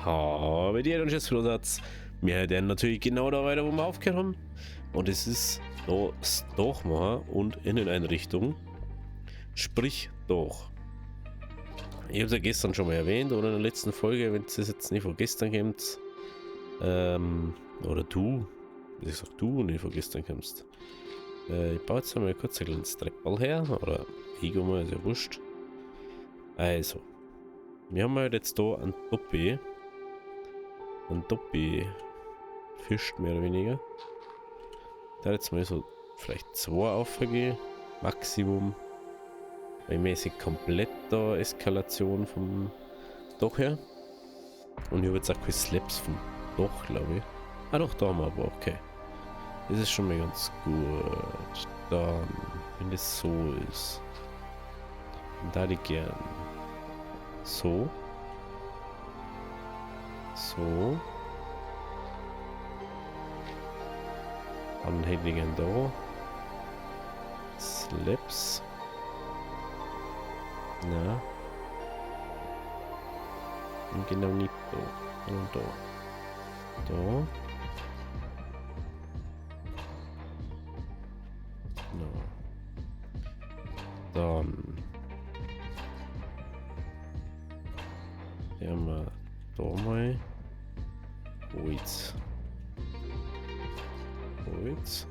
Habe die und Satz. Wir werden natürlich genau da weiter, wo wir aufgehört haben. Und es ist da das Dach machen und Inneneinrichtung. Sprich doch. Ich habe es ja gestern schon mal erwähnt oder in der letzten Folge, wenn es jetzt nicht von gestern kommt. Oder du. Ich sag du, nicht von gestern kommst. Ich baue jetzt einmal kurz ein kleines Treppel her. Oder ich mal, ist ja wurscht. Also. Wir haben halt jetzt da einen Toppi. Einen Toppi fischt mehr oder weniger. Da jetzt mal so vielleicht 2 aufgehen. Maximum. Weil mäßig komplett da Eskalation vom Dach her. Und ich habe jetzt auch keine Slaps vom Dach, glaube ich. Ah doch, da haben wir aber, okay. Das ist schon mal ganz gut. Dann, wenn das so ist. Und da die gern. So. So. Dann hätte ich gern da. Slaps. Na. Und genau nicht da. Und da. Da. Genau. Dann. Hier haben wir da mal. Holz. Holz.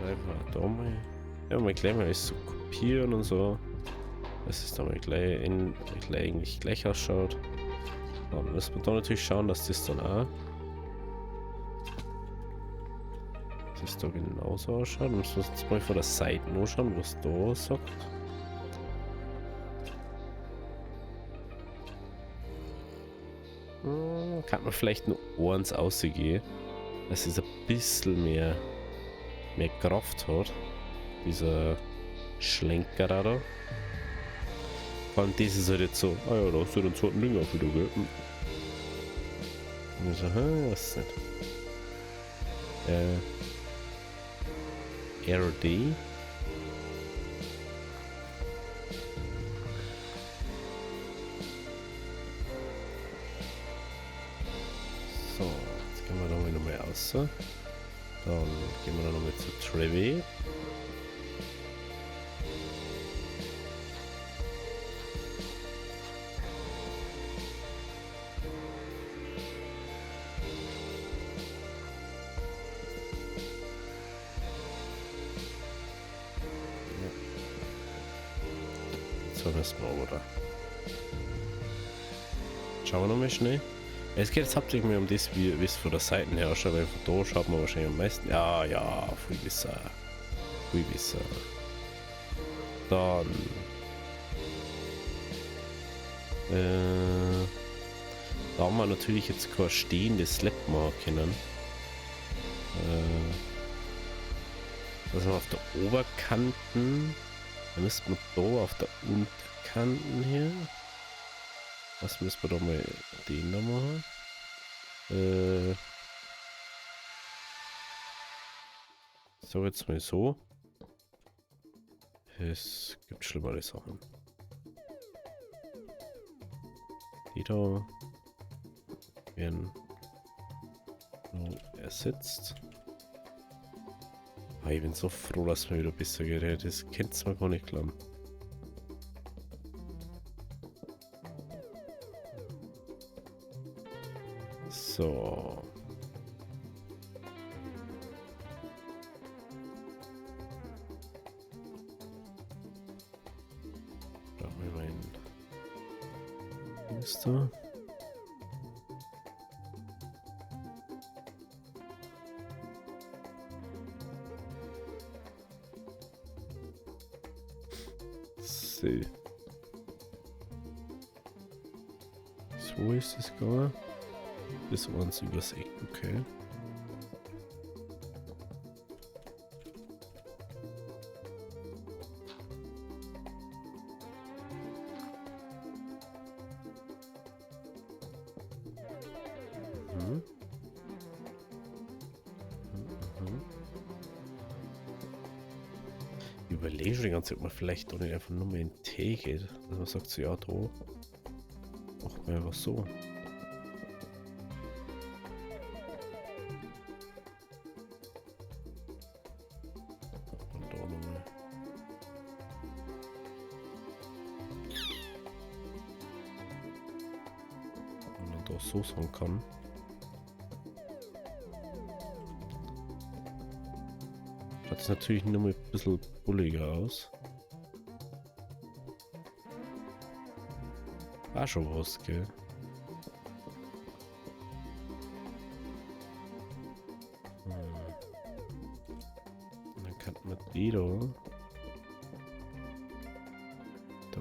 Einfach da mal. Ja, mal gleich mal alles so kopieren und so. Dass es dann mal gleich, gleich eigentlich gleich ausschaut. Dann müssen wir da natürlich schauen, dass das dann auch. Dass es da genauso ausschaut. Dann müssen wir uns jetzt mal von der Seite anschauen, was da sagt. Kann man vielleicht nur eins rausgehen, dass es ein bisschen mehr Kraft hat. Dieser Schlenkerer da. Vor allem das ist halt jetzt so, ah ja, da hast du den zweiten Ding auch wieder, gell? Und ich so, hä, was ist nicht? RD. So, jetzt gehen wir da mal nochmal raus. Dann gehen wir da nochmal zu Trevi. So, das mal, oder? Schauen wir nochmal schnell. Es geht jetzt hauptsächlich mehr um das, wie es von der Seite her ausschaut, weil von da schaut man wahrscheinlich am meisten. Ja, ja, viel besser. Viel besser. Dann. Da haben wir natürlich jetzt kein stehendes Slab machen können. Das haben wir auf der Oberkanten. Da müssten wir da auf der Unterkanten hier. Was müssen wir da mal den da machen? So, jetzt mal so. Es gibt schlimmere Sachen. Die da werden ersetzt. Ah, ich bin so froh, dass mir wieder besser geht. Das könnt's mir gar nicht glauben. So. Da haben wir mein Dings da. So. So ist es gar. Bis uns übers Eck, okay. Mhm. Mhm. Überlege schon die ganze Zeit, ob man vielleicht auch nicht einfach nur mal in den Tee geht. Also man sagt so, ja, da macht man einfach so. Und da nochmal. Und man da so sagen kann. Schaut es natürlich nur mal ein bisschen bulliger aus. War schon was, gell? Und dann kann man die da. Da.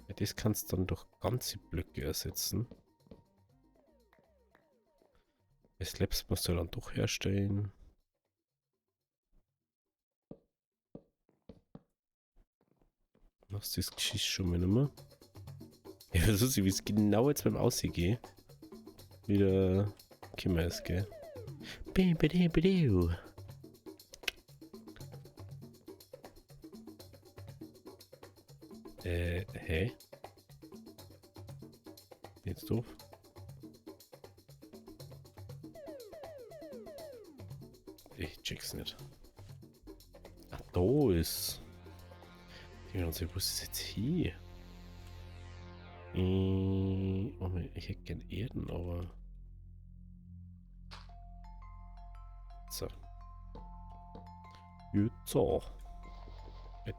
Ja, das kannst du dann durch ganze Blöcke ersetzen. Slabs musst du dann doch herstellen. Machst du das Geschiss schon mal nicht mehr? Ich weiß nicht, wie es genau jetzt beim Aussehen geht. Wieder Kimmer ist, gell? Hä? Jetzt doof. Ich check's nicht. Ach, da ist. Ich bin ganz, wo ist das jetzt hier? Oh, ich hätte gern Erden, aber. So. Gut, so. Bett.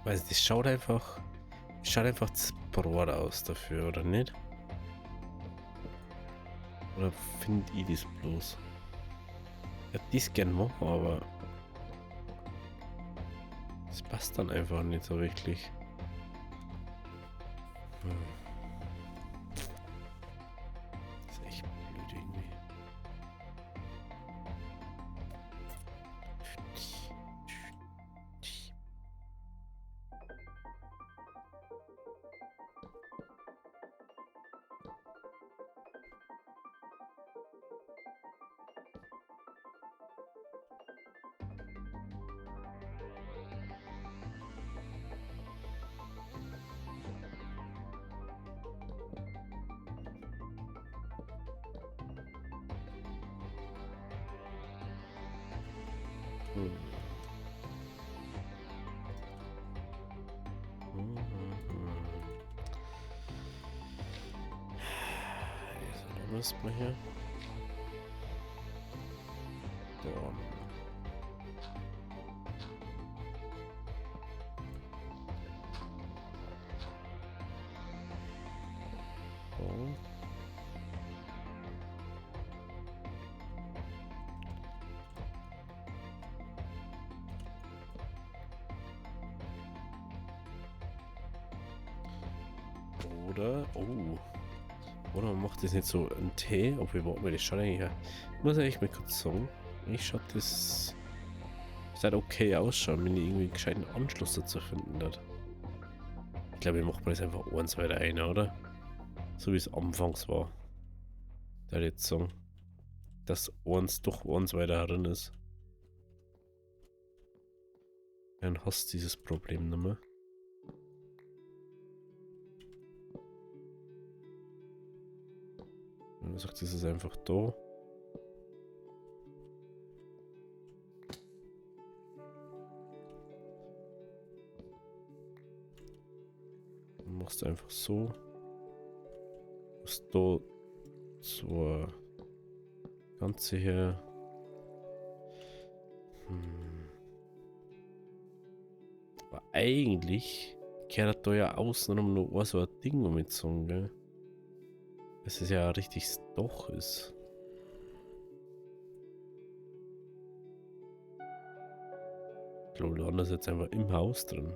Weiß nicht, das schaut einfach zu brot aus dafür, oder nicht? Oder finde ich das bloß? Ich hätte das gern machen, aber das passt dann einfach nicht so wirklich. Das ist echt blöd irgendwie. Müssen wir hier. Da. So. Oder, oh. Oder man macht das nicht so ein T, obwohl, warte mal, das schaut eigentlich ja. Muss ich echt mal kurz sagen. Ich schaut das. Das halt okay ausschauen, wenn ich irgendwie einen gescheiten Anschluss dazu finden hat. Ich glaube, ich mache mir das einfach eins weiter ein, oder? So wie es anfangs war. Da jetzt sagen, dass eins doch eins weiter drin ist. Dann hast du dieses Problem nicht mehr. Man sagt, das ist einfach da. Machst du einfach so. Was da zur Ganze hier. Aber eigentlich kehrt da ja außenrum noch so ein Ding um mit sagen, gell? Dass es ja richtig Doch ist. Ich glaube, der andere ist jetzt einfach im Haus drin.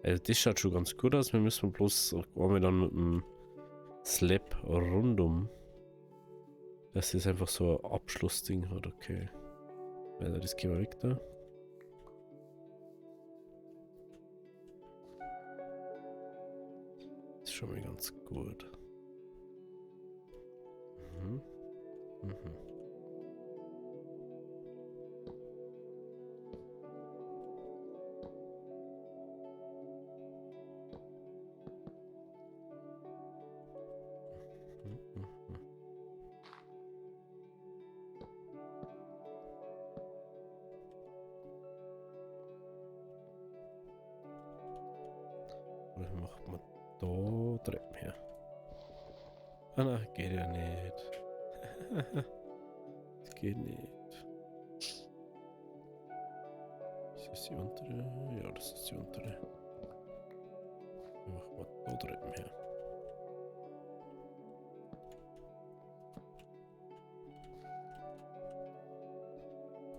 Also das schaut schon ganz gut aus. Wir müssen bloß einmal dann mit dem Slab rundum. Dass das einfach so ein Abschlussding hat, okay. Also das gehen wir weg da. Das ist schon mal ganz gut. Mhm. Mhm. Macht man da Treppen her? Ah nein, geht ja nicht. Das geht nicht. Das ist die untere. Ja, das ist die untere. Dann machen wir da Treppen her.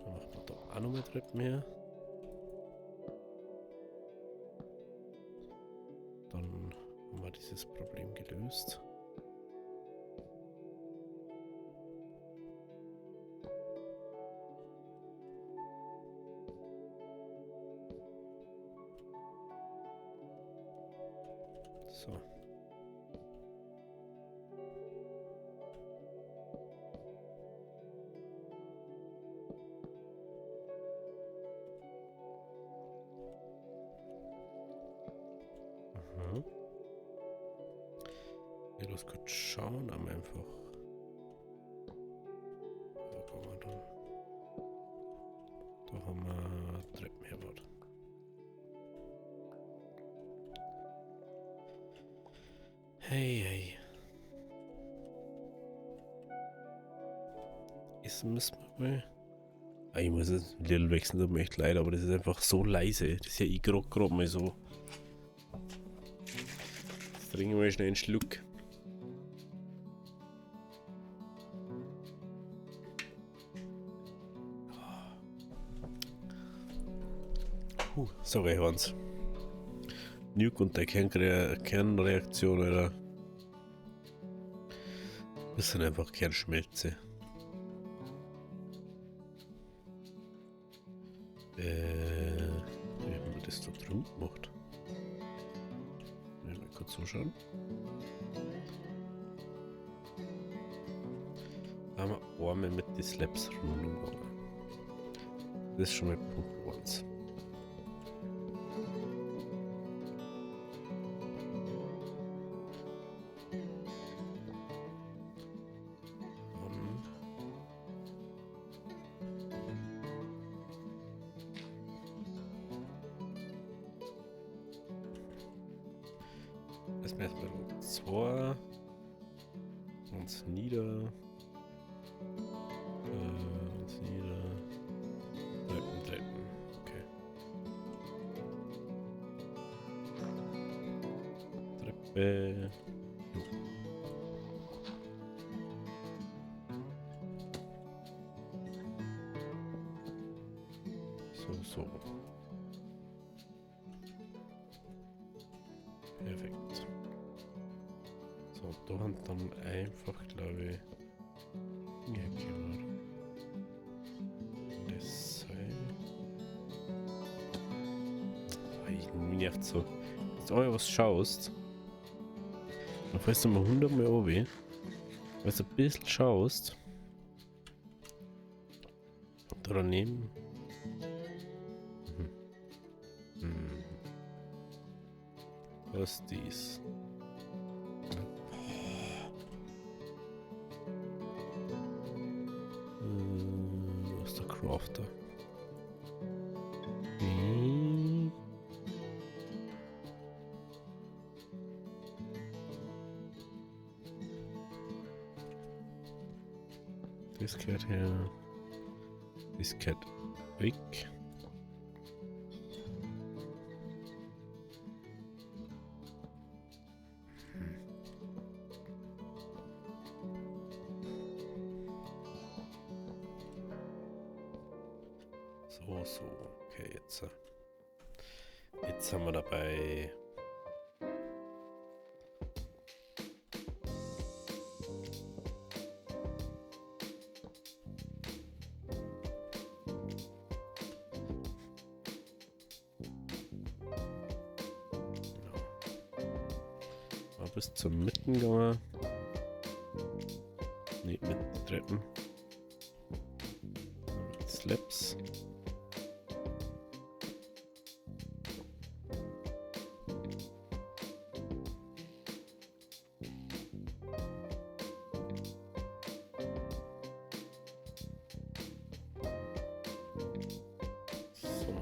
Dann machen wir da auch nochmal Treppen her. Dann haben wir dieses Problem gelöst. So. Mhm. Ja, lass kurz schauen, aber einfach. Da kommen wir dann. Da haben wir Treppen hergebaut. Hey, hey. Essen müssen wir mal. Ah, ich muss jetzt ein Little wechseln, tut mir echt leid, aber das ist einfach so leise. Das ist ja eh grad mal so. Jetzt trinken wir mal schnell einen Schluck. Puh, sorry, Hans. Nuke und der Kernreaktion, oder? Das sind einfach Kernschmelze. Wie haben wir das da drüben gemacht? Mal kurz so schauen. Da haben wir einmal mit den Slabs rundum gegangen. Das ist schon mal Punkt 1. Das müssen wir 2 uns nieder. Uns nieder. Treppen, Treppen. Okay. Treppe. Jo. So, so. Perfekt. So, da haben dann einfach, glaube ich, hergehört. Das sei. Oh, ich nervt so. Wenn du einmal was schaust, dann fällst du mal 100 Mal runter. Wenn du ein bisschen schaust, da daneben. Was ist dies? Wo ist der Crafter? Das gehört her. Das gehört weg. So, so. Okay, jetzt. Jetzt haben wir dabei. Mal bis zum Mitten gegangen. Ne, mit Treppen. Mit Slabs. So.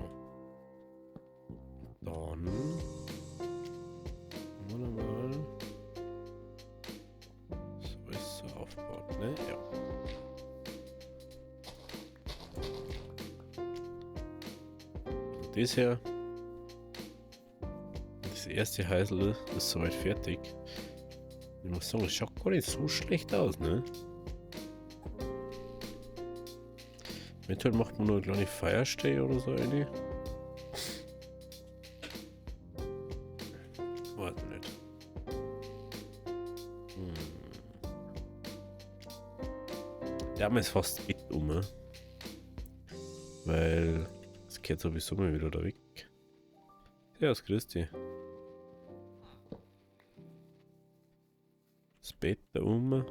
Dann wollen wir mal. So ist so aufgebaut, ne? Ja. Und das hier, das erste Häusl ist soweit fertig. Ich muss sagen, es schaut gar nicht so schlecht aus, ne? Eventuell macht man nur eine kleine Feierstelle oder so eine. Weiß ich nicht. Der haben jetzt fast mit um, ne? Weil es geht sowieso mal wieder da weg. Servus, grüß dich. Das Bett da oben.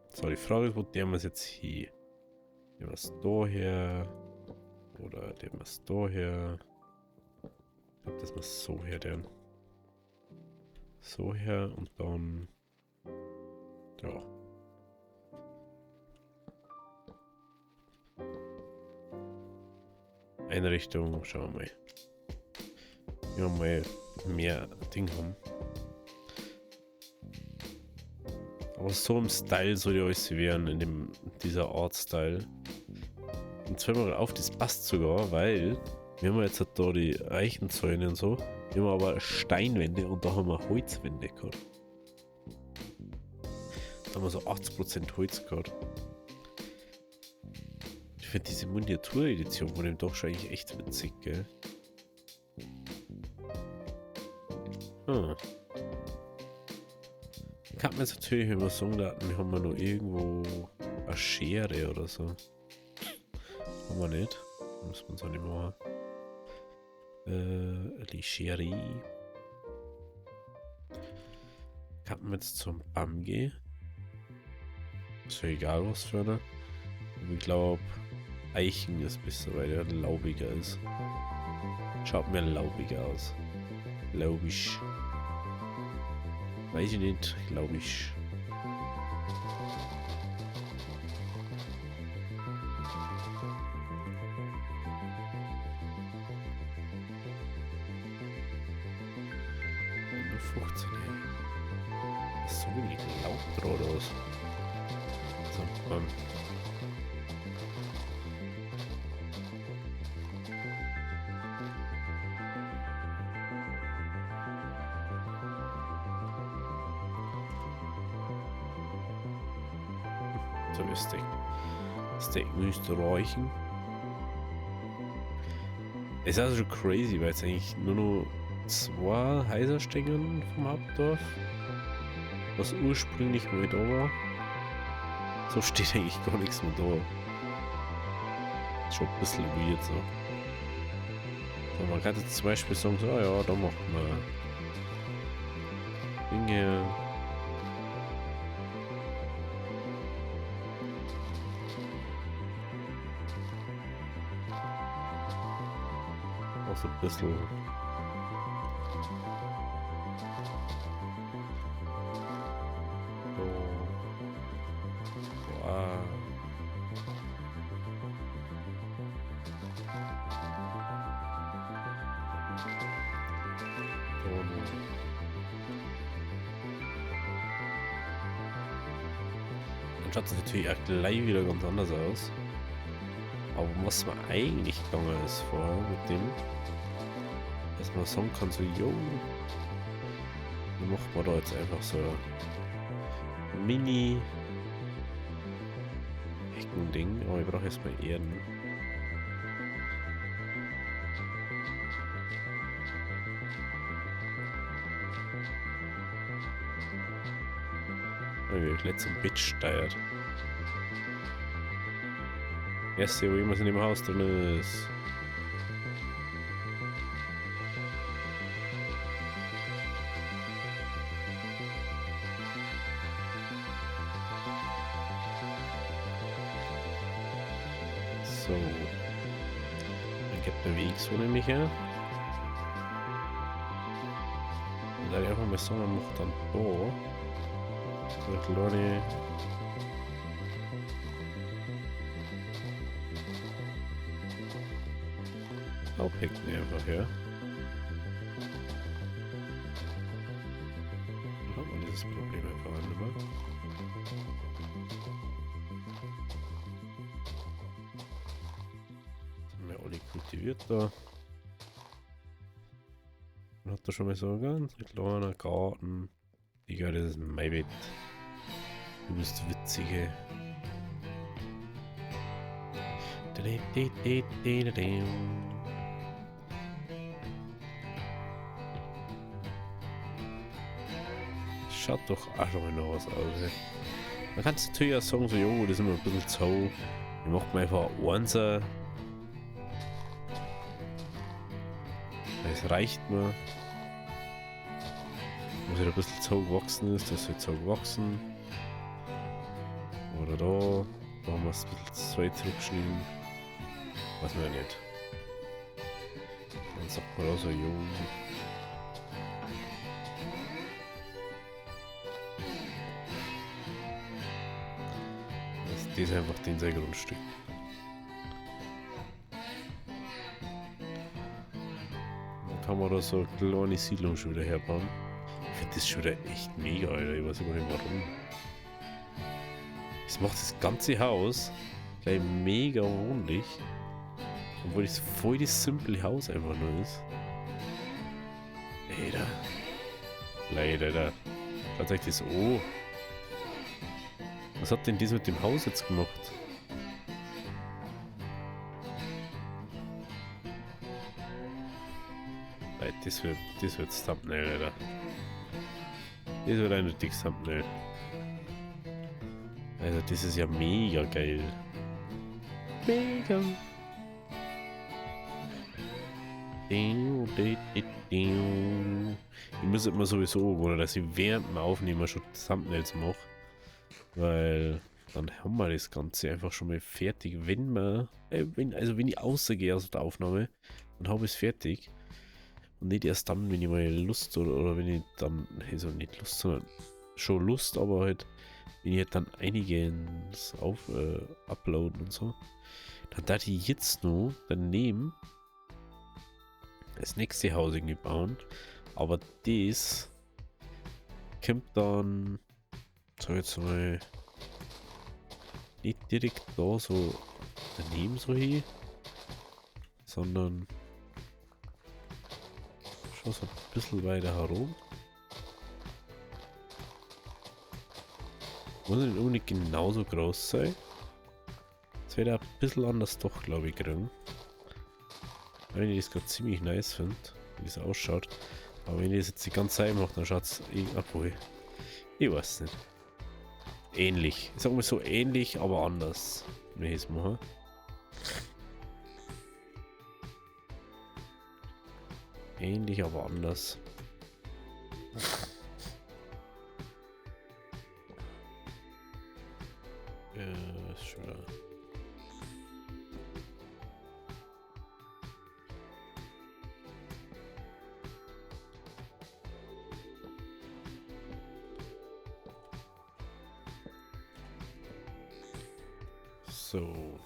So, die Frage ist, wo der wir es jetzt hier? Nehmen wir es da her? Oder nehmen wir es da her? Ich glaub, dass wir es so her tun. So her und dann. Ja. Einrichtung, schauen wir mal. Ja, mal mehr Ding haben. Aber so im Style soll ja alles werden, in dieser Art Style. Und zwar mal auf, das passt sogar, weil wir haben jetzt halt da die Eichenzäune und so. Wir haben aber Steinwände und da haben wir Holzwände gehabt. Da haben wir so 80% Holz gehabt. Ich find diese Miniatur-Edition von dem doch schon eigentlich echt witzig, gell? Kann man jetzt natürlich immer sagen, da haben wir noch irgendwo eine Schere oder so. Haben wir nicht. Muss man so nicht machen. Die Schere. Kann man jetzt zum BAM gehen? Ist ja egal was für eine. Aber ich glaub, Eichen ist besser, weil der laubiger ist. Schaut mir laubiger aus. Laubig. Weiß ich nicht, glaub ich. Nur 15, ey. Das ist so wenig Laub drauf aus. So, bam. So ist Steak. Steak müsste reichen. Ist also schon crazy, weil es eigentlich nur noch 2 Häuser stehen vom Hauptdorf, was ursprünglich mal da war. So steht eigentlich gar nichts mehr da. Ist schon ein bisschen weird so. So, man kann jetzt zum Beispiel sagen, so, ah ja, da macht man Dinge. Auch so ein bisschen. So. Wow. So. Dann schaut es natürlich auch gleich wieder ganz anders aus. Aber was mir eigentlich gegangen ist vorher mit dem, dass man sagen kann, so, yo, dann macht man da jetzt einfach so ein Mini Heckending. Aber ich brauche erstmal Erden. Ich gleich zum Bett steuert. Erste, wo jemand in dem Haus drin ist. So. Dann gibt der Weg so nämlich her. Und dann einfach mal sagen, man macht dann da so eine kleine Laubhecken einfach her. Dann hat man dieses Problem einfach nicht mehr. Das haben wir alle kultiviert da. Man hat da schon mal so einen ganz kleinen Garten. Digga, das ist mein Bett. Du bist witzig, ey. Schaut doch auch schon mal noch was aus, ey. Man kann es natürlich auch sagen, so, jo, das ist immer ein bisschen zu. Ich mach mir einfach Einser. Das reicht mir. Muss halt ein bisschen zu gewachsen ist, das ist zu gewachsen. Oder da. Da haben wir es ein bisschen zu weit zurückgeschnitten. Weiß man ja nicht. Dann sagt man auch so, jo. Das ist einfach den sein Grundstück. Dann kann man da so eine kleine Siedlung schon wieder herbauen. Ich finde das schon wieder echt mega, Alter. Ich weiß immer nicht warum. Das macht das ganze Haus gleich mega wohnlich. Obwohl das voll das simple Haus einfach nur ist. Alter. Leider, da. Schaut euch das an. Was hat denn das mit dem Haus jetzt gemacht? Leute, das wird das Thumbnail, Alter. Das wird ein richtiges Thumbnail. Also das ist ja mega geil. Mega. Ich muss immer sowieso, oder dass ich während dem Aufnehmen schon Thumbnails mache. Weil dann haben wir das Ganze einfach schon mal fertig. Wenn man, wenn ich rausgehe aus der Aufnahme, dann habe ich es fertig. Und nicht erst dann, wenn ich mal Lust oder wenn ich dann, also nicht Lust, sondern schon Lust, aber halt, wenn ich halt dann einiges auf, uploaden und so, dann darf ich jetzt nur daneben das nächste Haus irgendwie bauen. Aber das kommt dann, sag ich jetzt mal, nicht direkt da so daneben so hin, sondern schon so ein bisschen weiter herum. Muss nicht unbedingt genauso groß sein. Das wird auch ein bisschen anders doch, glaube ich, kriegen. Wenn ich das gerade ziemlich nice finde, wie das ausschaut. Aber wenn ich das jetzt die ganze Zeit mache, dann schaut es obwohl, ich weiß nicht. Ähnlich. Ich sag mal so ähnlich, aber anders, wenn ich es mache. Ähnlich, aber anders. Ist schon wieder. So.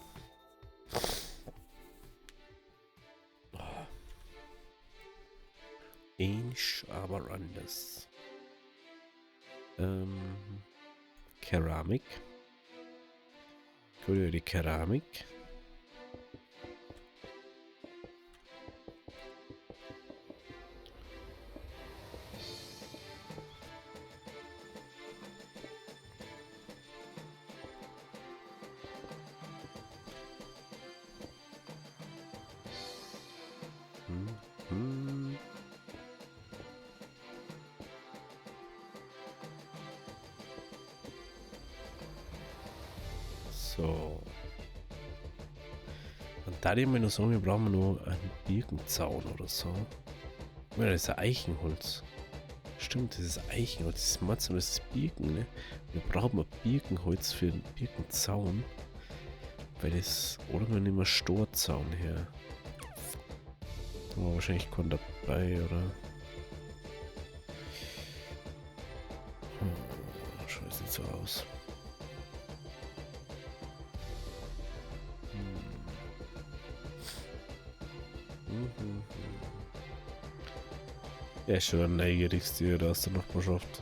Ähnlich, aber anders. Keramik. Gut, die Keramik. So. Und da die wir noch sagen, wir brauchen nur einen Birkenzaun oder so. Ja, das ist ein Eichenholz. Stimmt, das ist Eichenholz. Das ist Matze, das ist Birken, ne? Wir brauchen Birkenholz für den Birkenzaun. Weil das. Oder wir nehmen einen Storzaun her. Aber wahrscheinlich keinen dabei, oder? Schaut nicht so aus. Er ist schon ein neigieriges Tier aus der Nachbarschaft.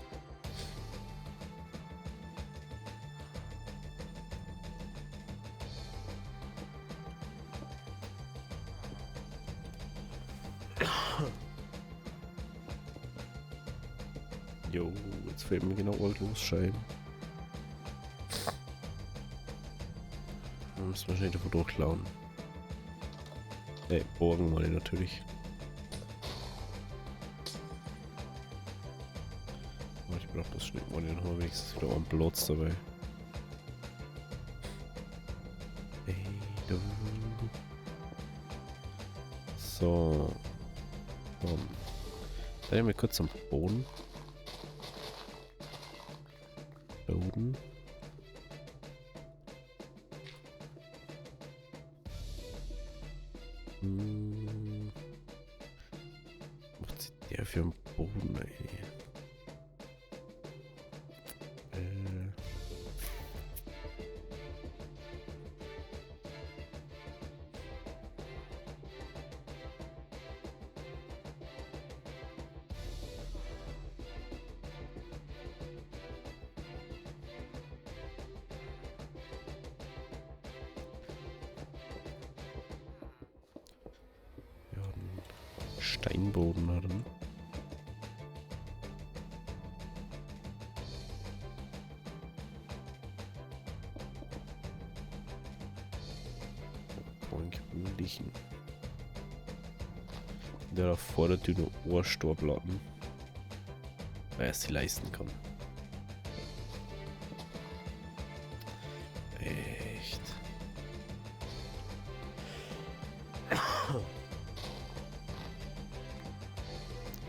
Jo, jetzt fehlt mir genau eine Glasscheibe. Da müssen wir wahrscheinlich davon durchklauen. Borgen meine ich natürlich. Aber ich brauche das Schnittmodell, dann haben wir wenigstens wieder einen Platz dabei. Hey, du. So. Dann nehmen wir kurz am Boden. Boden. Was zieht der für einen Boden, ey? Steinboden hat. Der da vor der Tür nur Ohrstorplatten. Weil er sie leisten kann. Echt.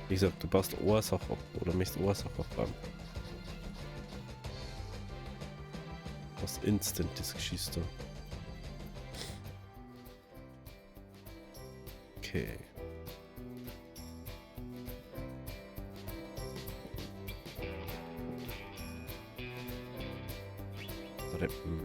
Wie gesagt, du baust Ursache ab oder möchtest Ursache abbauen. Was instant das Geschiss da. Okay. Treppen.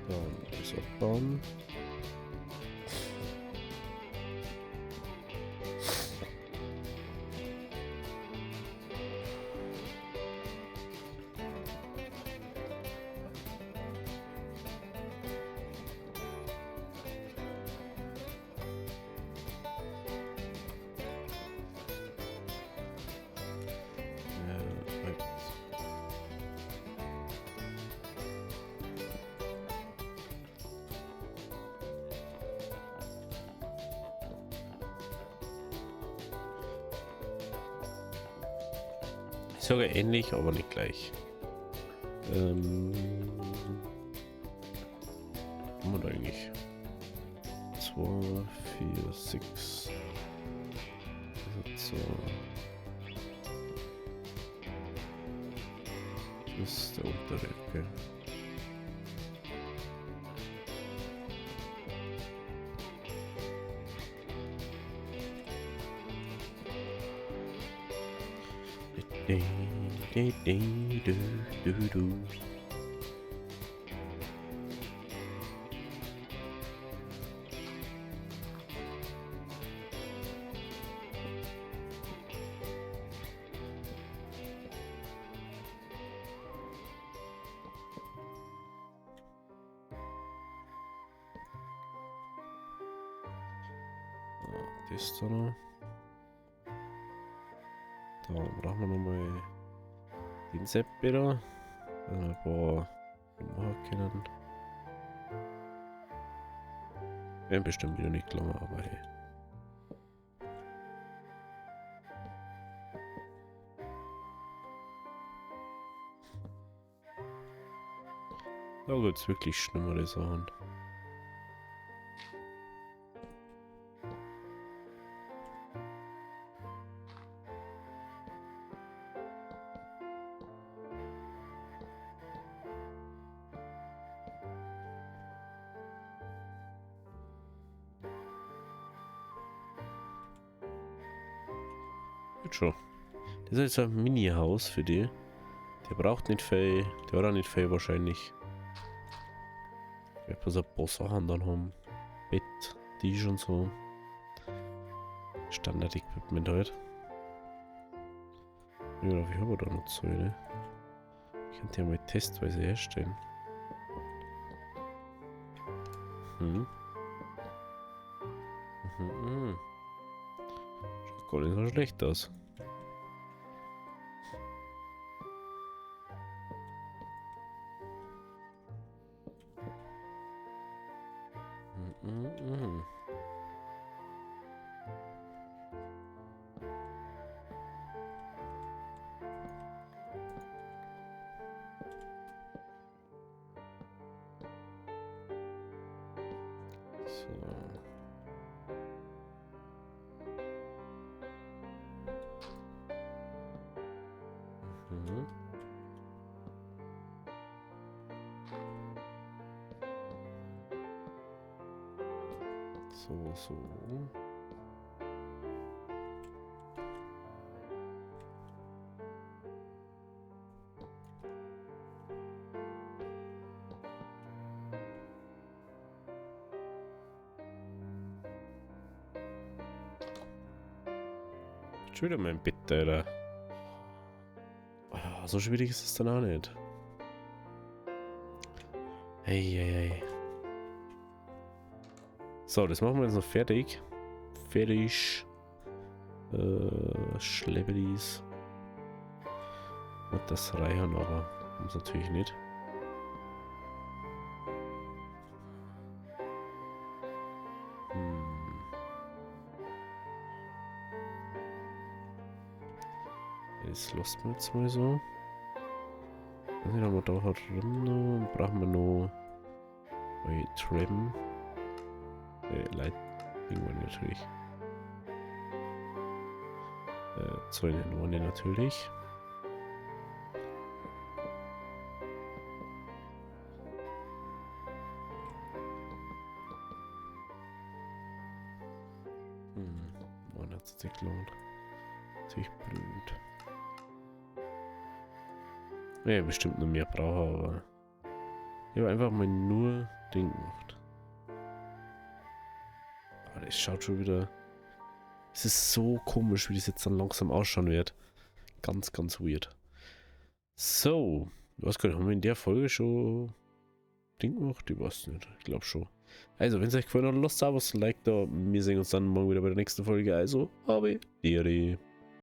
Dann das abbauen. Sogar ähnlich, aber nicht gleich. Haben wir da eigentlich? 2, 4, 6. Also 2. Das ist der untere, okay. Du, du, du. Das da noch. Da brauchen wir nochmal den Seppi da. Ein paar machen können. Werden bestimmt wieder nicht gelangen, aber hey. Da gibt's wirklich schlimmere Sachen. Schon. Das ist jetzt ein Mini-Haus für die. Der braucht nicht viel. Der hat auch nicht viel wahrscheinlich. Ich werde bloß ein paar Sachen dann haben. Bett, Tisch und so. Standard-Equipment halt. Ja, ich habe da noch Zeug, ne? Ich könnte ja mal testweise herstellen. Hm. Mhm. Schaut gar nicht so schlecht aus. So. Mhm. So, so. Schon wieder mein Bett, Alter. Oh, so schwierig ist es dann auch nicht. Ei, ei, ei. So, das machen wir jetzt noch fertig. Fertig. Schleppedies. Und das reichen aber. Muss natürlich nicht. Das lassen wir jetzt mal so. Dann haben wir da drin noch. Brauchen wir noch Trim. Light Ding wollen wir natürlich. Zäune wollen wir natürlich. Oh, das hat sich gelohnt. Natürlich blöd. Ja, bestimmt noch mehr brauche, aber ich habe einfach mal nur Ding gemacht. Aber das schaut schon wieder. Es ist so komisch, wie das jetzt dann langsam ausschauen wird. Ganz, ganz weird. So, ich weiß gar nicht, haben wir in der Folge schon Ding gemacht? Ich weiß nicht, ich glaub schon. Also, wenn es euch gefallen hat, lasst ein Like da. Wir sehen uns dann morgen wieder bei der nächsten Folge. Also, habe Ehre.